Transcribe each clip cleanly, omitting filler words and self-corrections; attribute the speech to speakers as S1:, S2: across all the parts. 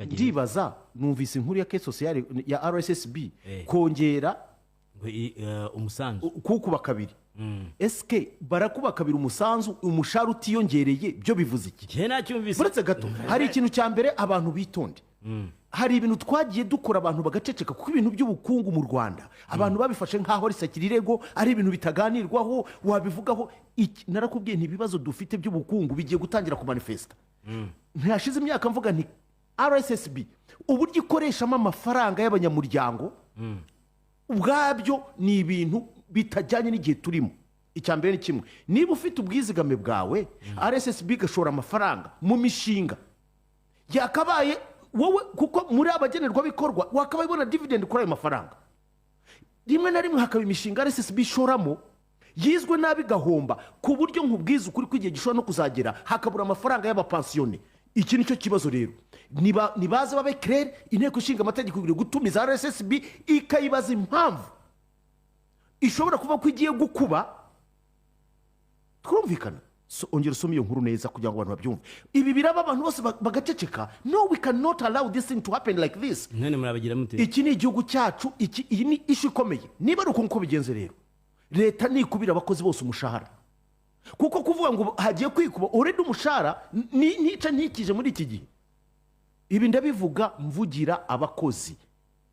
S1: Kagenda.
S2: Ndibaza, numvise inkuru ya caisse sociale ya RSSB kongera
S1: ngo umusanzu
S2: kukuba kabiri. Eske barakuba kabiri umusanzu, umushahara utiyongereye, byo bivuze iki?
S1: Njye nacyumvise.
S2: Uretse gato, hari ikintu cya mbere, abantu bitonde. Hari ibintu twagiye dukora abantu bagaceceka, kuko ibintu by'ubukungu mu Rwanda abantu babifashe nk'aho ari sacrilège, ari ibintu bitaganirwaho. Wabivugaho narakubwiye nti ibibazo dufite by'ubukungu bigiye gutangira kumanifesta. Ntihashize imyaka mvuga nti RSSB uburyo ikoreshamo amafaranga y'abanyamuryango ubwabyo ni ibintu bitajyanye n'igihe turimo. Icya mbere ni kimwe: niba ufite ubwizigame bwawe, RSSB igashora amafaranga mu mishinga yakabaye wowe, kuko muri abagenerwabikorwa wakabaye ubona dividend kuri ayo mafaranga. Rimwe na rimwe hakaba imishinga RSSB ishoramo yizwe nabi igahomba, ku buryo nkubwiza ukuri ko igihe gishobora no kuzagera hakabura amafaranga y'abapansiyone. Iki nicyo kibazo rero. Nibaze babe clair. Inteko ishinga amategeko ikwiriye gutumiza RSSB ikayibaza impamvu ishobora kuba ko igiye gukuba. Twumvikana? So, ongera usome iyo nkuru neza kugira ngo abantu babyumve. Ibi biraba abantu bose bagaceceka. No, we cannot allow this thing to happen like this.
S1: None murabagira mute?
S2: Iki ni igihugu cyacu, iyi ni issue ikomeye. Niba ari uko nguko bigenze rero, leta nikubira abakozi bose umushahara, kuko kuvuga ngo hagiye kwikuba already umushahara nica ntikije muri iki gihe. Ibi ndabivuga mvugira abakozi,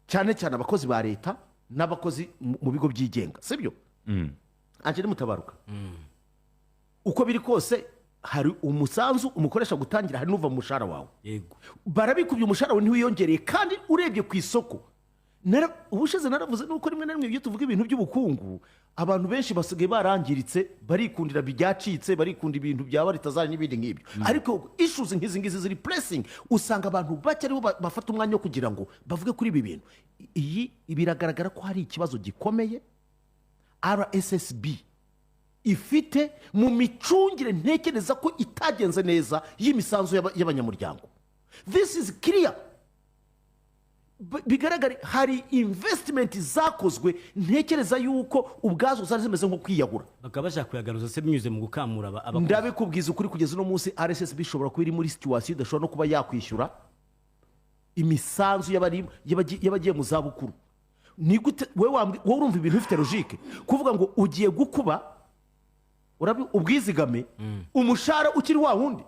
S2: cyane cyane abakozi ba leta n'abakozi mu bigo byigenga, sibyo, Angeli Mutabaruka? Uko biri kose hari umusanzu umukoresha gutangira, hari n'uva mu mushahara wawe.
S1: Yego.
S2: Barabikubye, umushahara wawe ntiwiyongereye, kandi urebye ku isoko. Ubushize naravuze nuko rimwe na rimwe iyo tuvuga ibintu by'ubukungu abantu benshi basigaye barangiritse, barikundira byacitse, barikunda ibintu bya baritazari n'ibindi nk'ibyo. Ariko issues nk'izi ngizi ziri pressing, usanga abantu bake aribo bafata umwanya wo kugira ngo bavuge kuri ibi bintu. Iyi biragaragara ko hari ikibazo gikomeye RSSB ifite mu micungire, ntekereza ko itagenze neza, y'imisanzu y'abanyamuryango. This is clear. Bigaragare hari investment zakozwe ntekereza yuko ubwazo zari zimeze nko kwiyahura.
S1: Bakaba bashaka kuyagaruza se binyuze mu gukamura abakozi?
S2: Ndabikubwiza ukuri, kugeza uno munsi RSSB ishobora kuba iri muri situation idashobora no kuba yakwishyura imisanzu y'abagiye mu zabukuru. Ni gute wowe urumva ibintu bifite logique kuvuga ngo ugiye gukuba ubwizigame, umushahara ukiri wa wundi?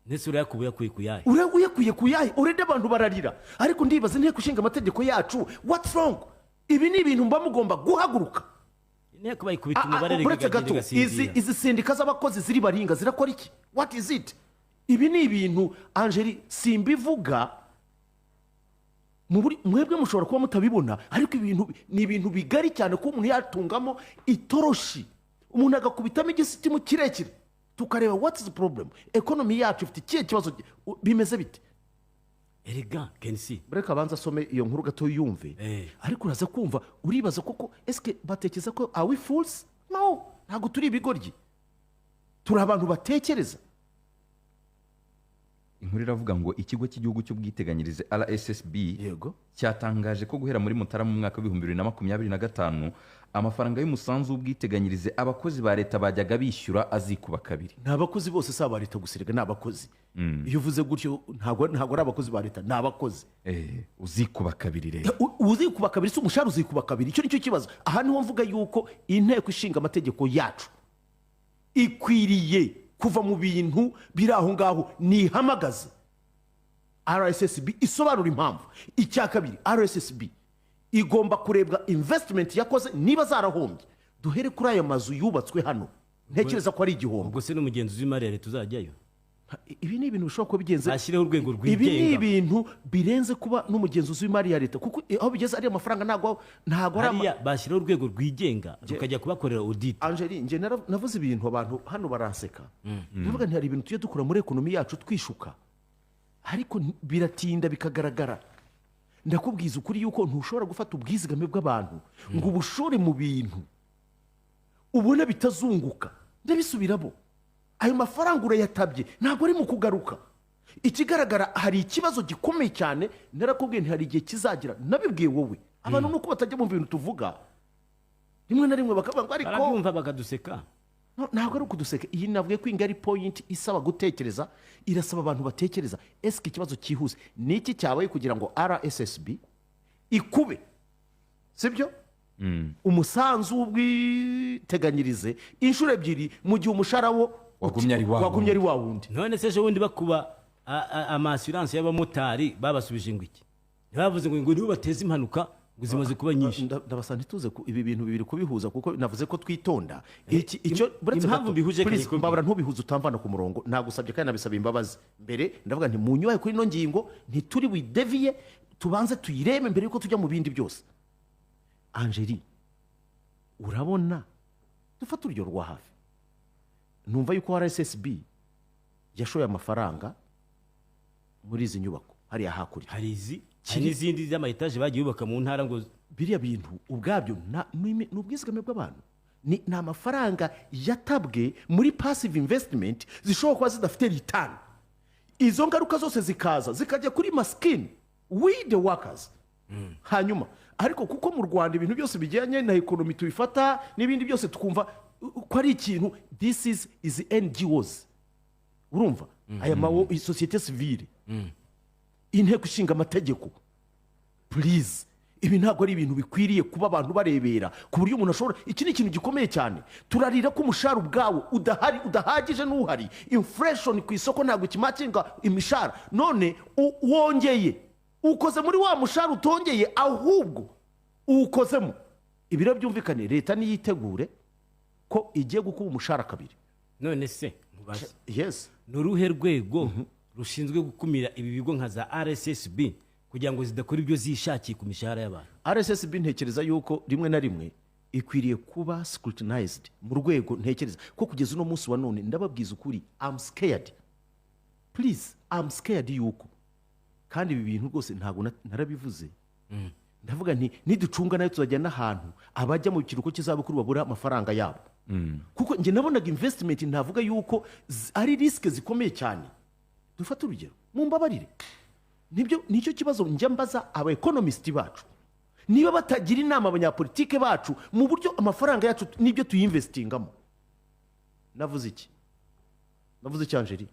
S1: Ndetse urayakuba uyakuye ku yahe?
S2: Uyakuye ku yahe? Urede abantu bararira. Ariko ndibaza inteko ishinga amategeko yacu, what's wrong? Ibi ni ibintu mba mugomba guhaguruka.
S1: Inteko bayikubita umubare
S2: Uretse
S1: reka
S2: gato,
S1: igasinzira.
S2: izi sendika z'abakozi ziri baringa zirakora iki? What is it? Ibi ni ibintu, Angeli, simbivuga mwebwe mushobora kuba mutabibona, ariko ibintu ni ibintu bigari cyane kuba umuntu yatungamo itoroshi, umuntu agakubitamo igisitimu kirekire, tukareba what is the problem. Economy yacu ifite ikihe kibazo? Bimeze bite?
S1: Erega kensi
S2: Reka abanza asome iyo nkuru gato yumve. Ariko uraza kumva, uribaza koko, eske batekereza ko, are we fools? No, ntabwo turi ibigoryi, turi abantu batekereza.
S3: Inkuru iravuga ngo ikigo cy'igihugu cy'ubwiteganyirize RSSB cyatangaje ko guhera muri Mutarama mu mwaka wa 2025 amafaranga y'umusanzu w'ubwiteganyirize abakozi ba leta bajyaga bishyura azikuba kabiri.
S2: Ni abakozi bose, si aba leta gusa erega, ni abakozi. Iyo uvuze gutyo ntabwo ari abakozi ba leta, ni abakozi.
S3: Uzikuba kabiri rero.
S2: Uzikuba kabiri si umushahara uzikuba kabiri. Icyo nicyo kibazo. Aha niho mvuga yuko inteko ishinga amategeko yacu ikwiriye kuva mu bintu biri aho ngaho, nihamagaze RSSB isobanura impamvu. Icya kabiri, RSSB igomba kurebwa investment yakoze niba zarahombye. Duhere kuri aya mazu yubatswe hano, ntekereza ko ari igihombo.
S1: Ubwo se n'umugenzuzi w'imari ya leta uzajyayo?
S2: Ibi ni ibintu bishobora kuba bigenze
S1: Bashyireho urwego
S2: Ibi ni
S1: rwigenga.
S2: ibintu birenze kuba n'umugenzuzi w'imari ya leta, kuko aho bigeze ariya mafaranga ntabwo ari
S1: Hariya bashyiraho urwego rwigenga rukajya kubakorera audit.
S2: Angeli, njye navuze ibintu abantu hano baranseka. Ndavuga nti hari ibintu tujya dukora muri economy yacu twishuka, ariko biratinda bikagaragara. Ndakubwiza ukuri yuko ntushobora gufata ubwizigame bw'abantu ngo ubushore mu bintu ubona bitazunguka. Ndabisubiramo, ayo mafaranga urayatabye, ntabwo ari mu kugaruka. Ikigaragara, hari ikibazo gikomeye cyane. Narakubwiye nti hari igihe kizagira, nabibwiye wowe, abantu nuko batajya bumva ibintu tuvuga, rimwe na rimwe bakavuga ngo ariko
S1: Barabyumva bakaduseka.
S2: No, ntabwo ari ukuduseka. Iyi navuye ko ingari point isaba gutekereza, irasaba abantu batekereza. Ese ikibazo cyihuse ni iki cyabaye kugira ngo RSSB ikube, sibyo, umusanzu w'ubwiteganyirize inshuro ebyiri mu gihe umushahara wo
S3: Wagumye ari wa
S2: wagumye ari wa wundi?
S1: None se ejo bundi bakuba ama assurance y'abamotari, babasubije ngo iki? Ntibavuze ngo nibo bateze impanuka, ngo zimaze kuba nyinshi?
S2: Ndabasa ntituze ibi bintu bibiri kubihuza, kuko navuze ko twitonda. Iki icyo buretse
S1: Impamvu
S2: gato,
S1: mbihuje,
S2: please,
S1: Kanyiko.
S2: mbabara ntubihuze, utamvana ku murongo. Nagusabye kandi nabisaba imbabazi mbere. Ndavuga nti munyubahe kuri ino ngingo, ntituri buyideviye, tubanze tuyirebe mbere yuko tujya mu bindi byose. Angeli, urabona dufate urugero rwa hafi. Numva yuko RSSB yashoye amafaranga muri izi nyubako hariya hakurya.
S1: Hari izi, hari n'izindi z'ama étage bagiye bubaka mu ntara ngo
S2: Biriya bintu ubwabyo ni ubwizigame bw'abantu, ni amafaranga yatabwe muri passive investment zishobora kuba zidafite return. Izo ngaruka zose zikaza zikajya kuri masikini, we the workers. Hanyuma ariko kuko mu Rwanda ibintu byose bijyanye na economy tubifata n'ibindi byose tukumva ko ari ikintu, this is NGOs, urumva, aya mawo société civile, inteko ishinga amategeko, please, ibi ntabwo ari ibintu bikwiriye kuba abantu barebera ku buryo umuntu ashobora. Iki ni ikintu gikomeye cyane. Turarira ko umushahara ubwawo udahari, udahagije, n'uhari inflation ku isoko ntabwo ikimatchinga imishahara. None wongeye ukoze muri wa mushahara utongeye, ahubwo uwukozemo. Ibiro byumvikane, leta niyitegure ko igiye gukuba umushahara kabiri.
S1: None se nkubaze,
S2: Yes.
S1: ni uruhe rwego rushinzwe gukumira ibi bigo nka za RSSB kugira ngo zidakora ibyo zishakiye ku mishahara y'abantu?
S2: RSSB ntekereza yuko rimwe na rimwe ikwiriye kuba scrutinized mu rwego. Ntekereza ko kugeza uno munsi wa none, ndababwiza ukuri, I'm scared, please, I'm scared yuko, kandi ibi bintu rwose ntabwo narabivuze, ndavuga nti niducunga nayo tuzajya n'ahantu abajya mu kiruhuko cy'izabukuru babura amafaranga yabo, kuko njye nabonaga investment ntavuga yuko ari risque zikomeye cyane. Dufate urugero, mumbabarire, nibyo nicyo kibazo njya mbaza aba economist bacu, niba batagira inama abanyapolitike bacu mu buryo amafaranga yacu n'ibyo tuyinvestingamo. Navuze iki? Navuze iki, Angeli?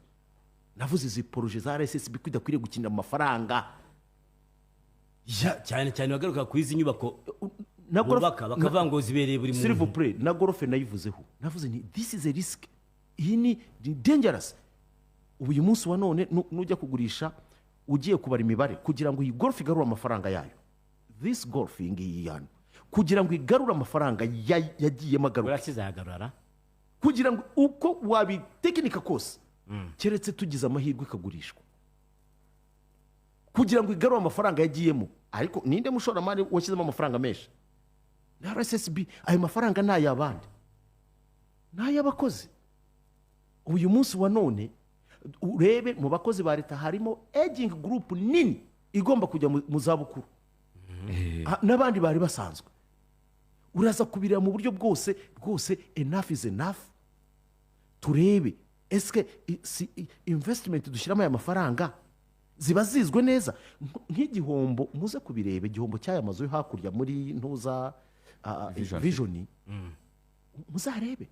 S2: Navuze izi projets za RSSB ko idakwiriye gukinira mu mafaranga.
S1: Cyane cyane bagaruka kuri izi nyubako
S2: Na
S1: bubaka bakavuga ngo zibereye buri
S2: S'il vous
S1: muntu.
S2: plaît, na golf nayivuzeho. Navuze nti this is a risk, iyi ni dangerous. Ubu uyu munsi wa none nujya kugurisha, ugiye kubara imibare kugira ngo iyi golf igarure amafaranga yayo, this golf iyi ngiyi hano, kugira ngo igarure amafaranga yagiyemo agaruke,
S1: Urakizahagarara.
S2: kugira ngo uko wabitekinika kose, keretse tugize amahirwe ikagurishwa, kugira ngo igarure amafaranga yagiyemo. Ariko ninde mushoramari washyizemo amafaranga menshi? Ni RSSB. Ayo mafaranga ni ay'abandi? Ni ay'abakozi. Uyu munsi wa none urebe mu bakozi ba leta harimo aging group nini igomba kujya mu zabukuru. N'abandi bari basanzwe uraza kubireba mu buryo bwose rwose. Enough is enough. Turebe esike si investment dushyiramo aya mafaranga ziba zizwe neza. Nk'igihombo muze kubireba, igihombo cy'aya mazu yo hakurya muri ntuza
S3: Vision.
S2: Vision, muzarebe,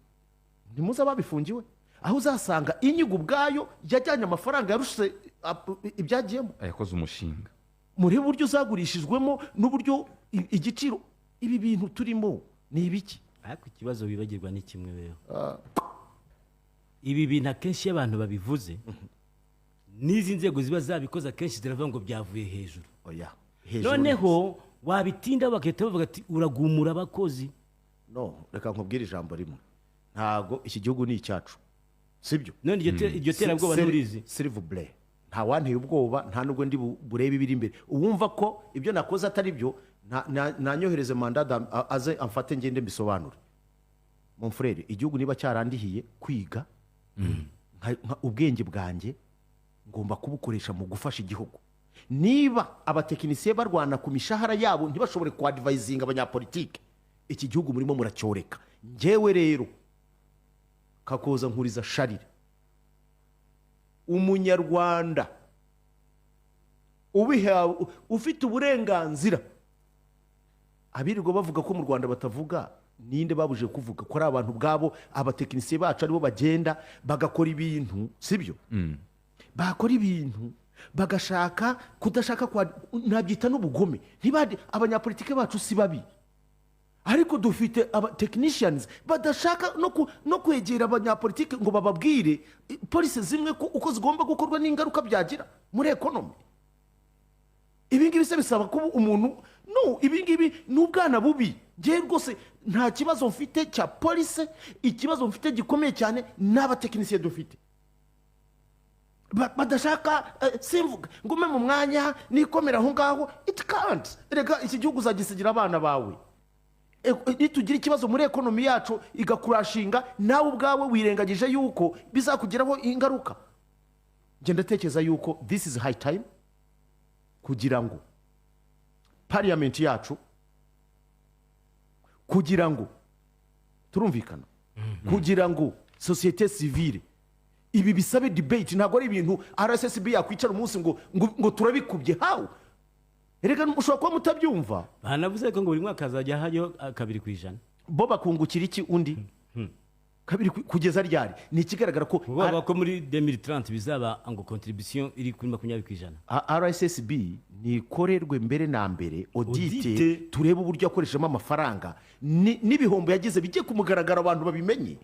S2: ntimuze ababifungiwe, aho uzasanga inyigo ubwayo yajyanye amafaranga yarushe ibyagiyemo.
S3: Yakoze umushinga.
S2: Murebe uburyo zagurishijwemo n'uburyo igiciro. Ibi bintu turimo ni ibiki?
S1: Ariko ikibazo wibagirwa ni kimwe rero. Ibi bintu akenshi iyo abantu babivuze, n'izi nzego ziba zabikoze, akenshi ziravuga ngo byavuye hejuru.
S2: Oya, hejuru.
S1: Noneho wabitinda bagahita bavuga ati uragumura abakozi.
S2: No, reka nkubwire ijambo rimwe. Ntago iki gihugu ni icyacu, sibyo?
S1: None iryo terabwoba nturizi?
S2: S'il vous plaît, nta wanteye ubwoba, nta nubwo ndi burebe ibiri imbere. Uwumva ko ibyo nakoze atari byo, nanyohereze mandat aze amfate ngende mbisobanure. Mon frère, igihugu niba cyarandihiye kwiga, ubwenge bwanjye ngomba kubukoresha mu gufasha igihugu. Niba abatekinisiye barwana ku mishahara yabo ntibashobore kwadvisinga abanyapolitike, iki gihugu murimo muracyoreka. Njyewe rero Kakoza Nkuriza Sharire, umunyarwanda ubihawe, ufite uburenganzira, abirirwa bavuga ko mu Rwanda batavuga. Ninde babujije kuvuga ko ari abantu ubwabo, abatekinisiye bacu, aribo bagenda bagakora ibintu, sibyo? Bakora ibintu bagashaka kudashaka kwa, nabyita n'ubugome. Ntibade abanyapolitike bacu si babi, ariko dufite aba technicians badashaka no kwegera abanyapolitike ngo bababwire policy zimwe ko uko zigomba gukorwa n'ingaruka byagira muri economy. Ibi ngibi se bisaba kuba umuntu? No, ibi ngibi ni ubwana bubi. Ngewe rwose nta kibazo mfite cya policy. Ikibazo mfite gikomeye cyane ni abatekinisiye dufite badashaka simvuga ngume mu mwanya nikomera aho ngaho. It can't. Reka, iki gihugu uzagisigira abana bawe. Nitugira ikibazo muri economy yacu igakurashinga, nawe ubwawe wirengagije yuko bizakugiraho ingaruka. Njye ndatekereza yuko this is high time kugira ngo parliament yacu, kugira ngo turumvikana, kugira ngo sosiyete sivile, ibi bisabe debate. Ntabwo ari ibintu RSSB yakwicara umunsi ngo turabikubye. How? Reka, mushobora kuba mutabyumva.
S1: Banavuze ko ngo buri mwaka hazajya hajyaho 2%.
S2: Bo bakungukira iki? Undi kabiri kugeza ryari? Ni ikigaragara ko
S1: Kuvuga ko muri 2030 bizaba ngo contribution iri kuri 20%.
S2: RSSB nikorerwe mbere na mbere audit.
S1: Audit.
S2: Turebe uburyo yakoreshejemo amafaranga n'ibihombo yagize bijye ku mugaragaro, abantu babimenye.